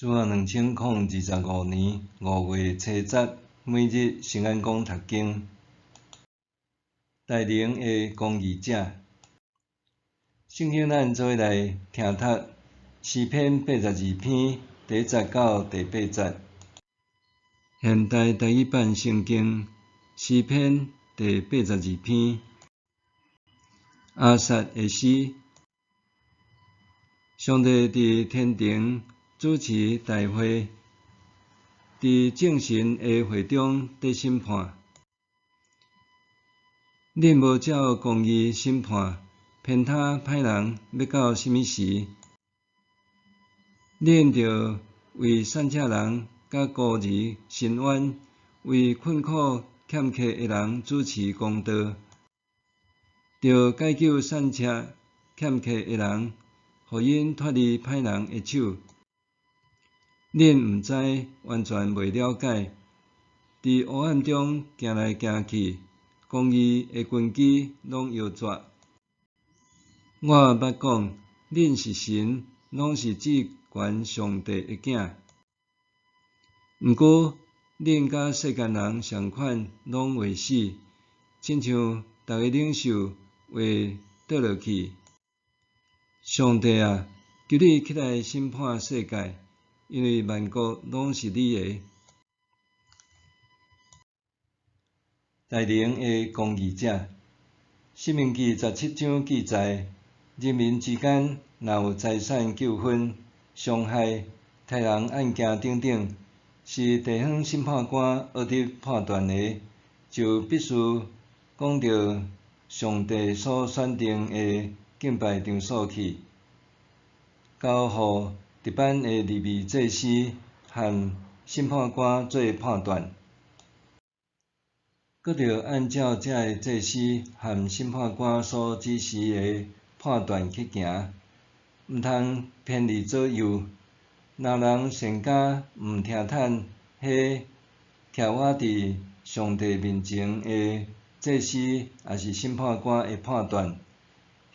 主後2025年5月七十，每日聖安講讀經，大能的公義者。聖經咱做伙來聽讀詩篇82篇第一節到第八節。現代台語版聖經詩篇第八十二篇，亞薩的詩。上帝佇天庭主持大會，佇眾神的會中得審判。恁無照公義審判，偏袒歹人，欲到啥物時？恁著為散赤人佮孤兒伸冤，為困苦欠缺的人主持公道，著解救散赤欠缺的人，予𪜶脫離歹人的手。恁毋知，完全袂了解，佇黑暗中行來行去，公義的根基攏搖折。我捌講，恁是神，攏是至懸上帝的囝。毋過，恁佮世間人仝款，攏會死，親像逐个領袖會倒落去。上帝啊，求你起來審判世界，因為萬國攏是你的。大能的公義者，申命記17章記載，人民之間若有財產糾紛、傷害、殺人案件等等，是地方審判官學得判斷的，就必須講到上帝所選定的敬拜場所去，交予值班的利未祭司和審判官做判斷。閣著按照這个祭司和審判官所指示的判斷去行，毋通偏離左右。若人善加毋聽趁彼徛倚佇上帝面前的祭司抑是審判官的判斷，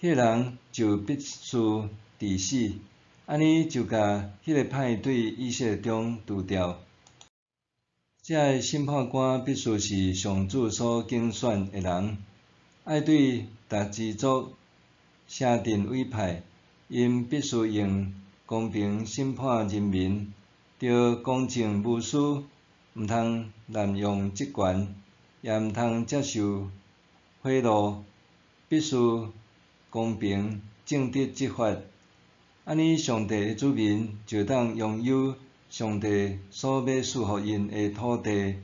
彼个人就必須治死，按呢就共彼个歹對以色列中除掉。這个審判官必須是上主所揀選的人，愛對逐支族、城鎮委派，𪜶必須用公平審判人民，著公正無私，毋通濫用職權，也毋通接受賄賂，必須公平正直執法。按呢，上帝的子民就會當擁有上帝所欲賜予𪜶的土地，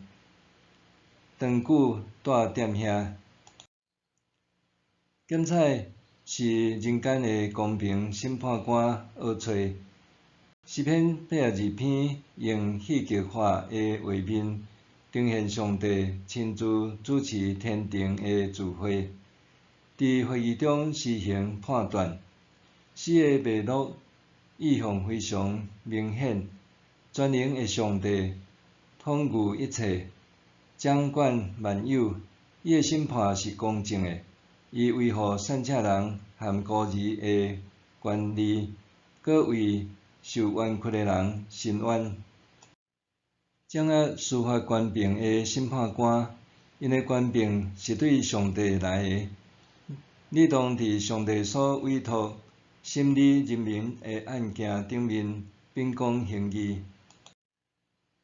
長久蹛踮遐。檢採是人間的公平審判官學揣。詩篇八十二篇用戲劇化的畫面，呈現上帝親自主持天庭的聚會，佇會議中施行判斷。詩的脈絡意象非常明顯。全能的上帝統御一切，掌管萬有，伊的審判是公正的，伊維護散赤人和孤兒的權利，閣為受冤屈的人伸冤。掌握司法權柄的審判官，𪜶的權柄是對上帝來的，理當佇上帝所委託審理人民的案件頂面秉公行義。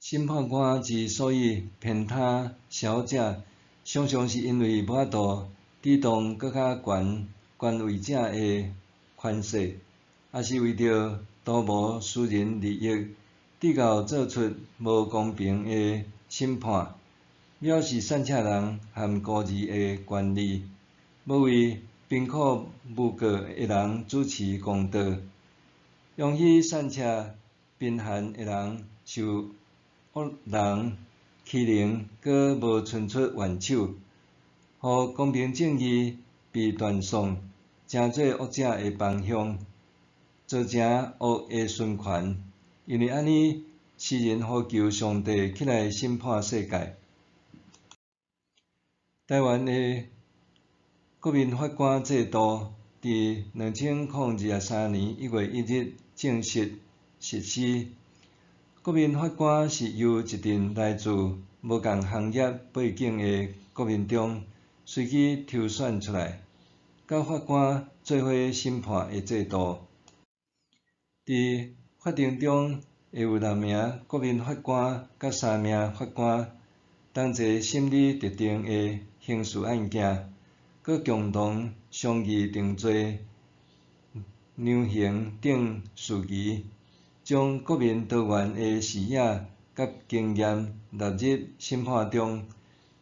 審判官之所以偏袒小者，常常是因為無法度抵擋閣較懸權位者的權勢，抑是為著圖謀私人利益，致到做出無公平的審判，藐視散赤人和孤兒的權利，無為貧苦無告的人主持公道，容許散赤貧寒的人受惡人欺凌，閣無伸出援手，予公平正義被斷送，成做惡者的幫兇，造成惡的循環。因為按呢，詩人呼求上帝起來審判世界。台灣的國民法官制度，佇2023年1月1日正式實施。國民法官是由一陣來自無仝行業背景的國民中隨機抽選出來，佮法官做伙審判的制度。佇法庭中會有六名國民法官佮三名法官同齊審理特定的刑事案件，閣共同商議定罪、量刑等事宜，將國民多元的視野佮經驗納入審判中，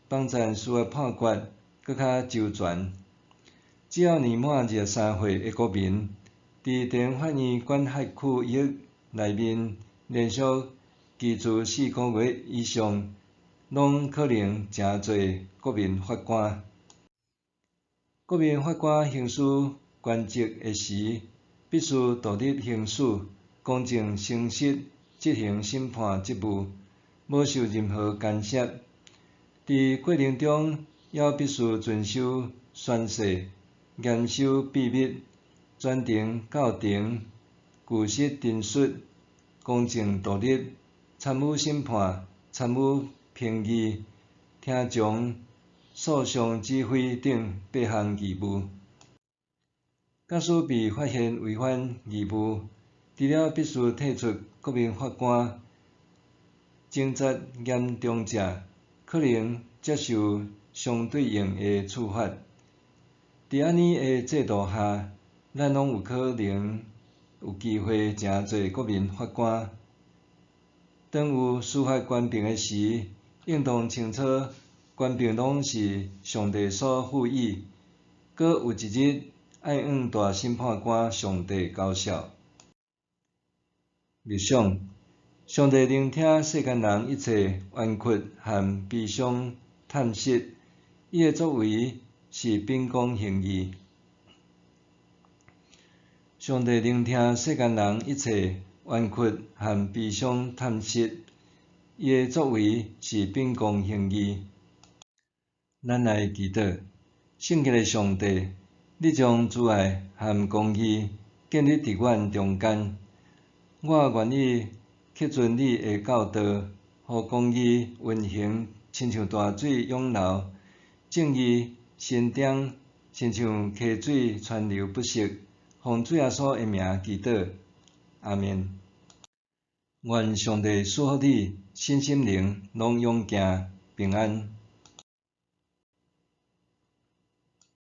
幫贊司法判決閣較周全。只要年滿23歲的國民，佇地方法院管轄區域內面連續居住4個月以上，攏可能成做國民法官。國民法官行使權責的時，必須獨立行使、公正誠實執行審判職務，無受任何干涉。佇過程中，猶必須遵守宣誓、嚴守秘密、全程到庭、據實陳述、公正獨立、參與審判、參與評議、聽從訴訟指揮等八項義務。假使被發現違反義務，除了必須退出國民法官，情節嚴重者，可能接受相對應的處罰。佇按呢的制度下，咱攏有可能有機會成做國民法官。當有司法權柄的時，應當清楚權柄攏是上帝所賦予，閣有一日愛向大審判官上帝交數。默想，上帝聆聽世間人一切冤屈和悲傷嘆息，伊的作為是秉公行義。上帝聆聽世間人一切冤屈和悲傷嘆息，伊的作為是秉公行義。咱來祈禱，聖潔的上帝，你將慈愛和公義建立佇阮中間，我願意恪遵你的教導，予公義運行親像大水湧流，正義伸張親像溪水川流不息。奉主耶穌的名祈禱，阿們。願上帝賜福你，身心靈攏勇健平安。